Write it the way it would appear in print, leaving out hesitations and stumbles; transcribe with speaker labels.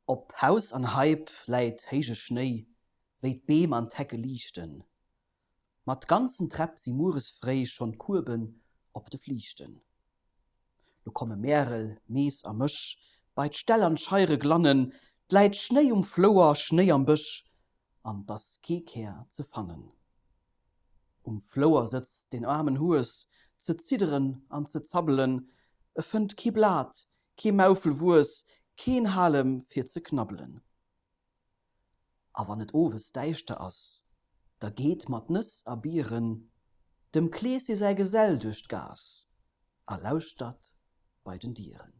Speaker 1: Op Haus an Heip läit héije Schnéi, wéi d'Beem an d'Hecke liichten. Mat ganzen Träpp si mueres fréi schonn d'Kueben op de Fliichten. Lo komme Märel, Mees a Mësch bei d'Ställ an d'Scheiere glannen, 't läit Schnéi um Flouer, Schnéi am Bësch an 't ass kee Kär ze fannen. Um Flouer sëtzt deen aarmen Hues ze zidderen an ze zabbelen, e fënnt kee Blat, kee Maufel Wues, keen Halem fir ze knabbelen. A wann et owes däischter ass, da geet mat Nëss a Bieren dem Kleesche säi Gesell duerch d'Gaass a lauschtert bei den Dieren.